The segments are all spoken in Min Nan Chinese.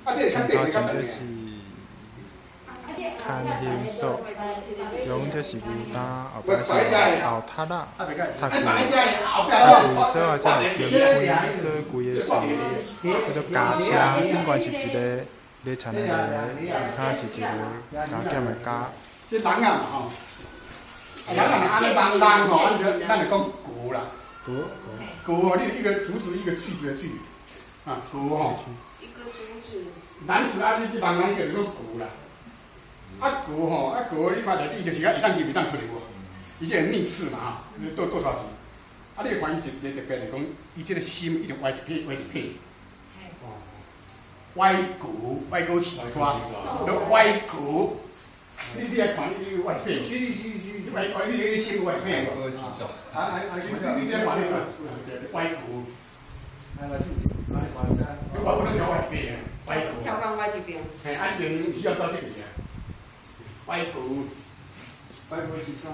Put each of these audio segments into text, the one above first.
啊，這個較短，較長這是牽行索，講這是牛擔，後擺是後塔仔，塔具，啊，規索仔才會經開，所以規个是叫做加車，頂懸是一個咧田的個，下跤是一個加減的加。這人啊吼，人啊按呢人人吼，咱就講句啦。句句吼，你一個竹子一個句子的句，啊句吼。一個竹子。男子啊，你這人人叫做講句啦。啊句吼，啊句你看內底就是講會當入會當出來無？伊這個逆次嘛吼，你倒倒頭字。啊，你會看伊一個特別，就講伊這個心一定歪一撇，歪一撇。歪句，歪果刺帶，都歪句。你愛看你歪撇。是是是。歪歪你你心歪撇無？啊啊啊！你這看你歪句。來來，來來來。你我不能叫歪撇，歪句。跳翻歪一邊。嘿，啊這邊需要走這邊啊。歪句，歪果刺帶。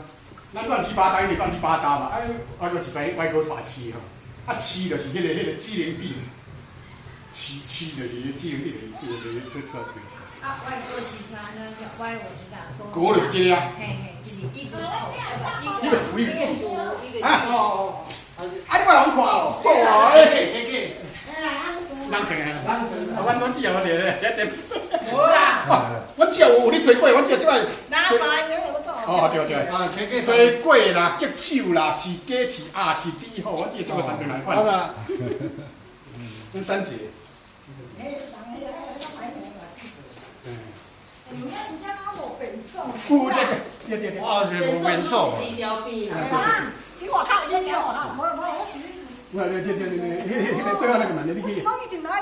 咱亂七八糟，伊亂七八糟嘛。啊，歪果刺帶，歪果帶刺吼。啊，刺就是彼個志玲比。刺刺就是志玲比的意思，就是出出來。啊，歪果刺帶呢？歪我知道。果就是這個啊。嘿嘿，就是一個頭，一個竹一個竹一個。啊哦哦。啊，你我人看哦。哇，哎，這個。人生啊，阮只有我摕咧，一點。無啦。阮只有有咧吹過，阮只有這個。哪三個我做。哦，對對。啊，這個吹過啦，激酒啦，飼雞、飼鴨、飼豬吼，我只做個三種來款。分三節。嗯。你們家敢無變瘦？有這個，對對對。哇，是無變瘦。啊！你外口有，你外口，無無，我是。我這這這這，彼個最後那個男的，你去。我是講一定來。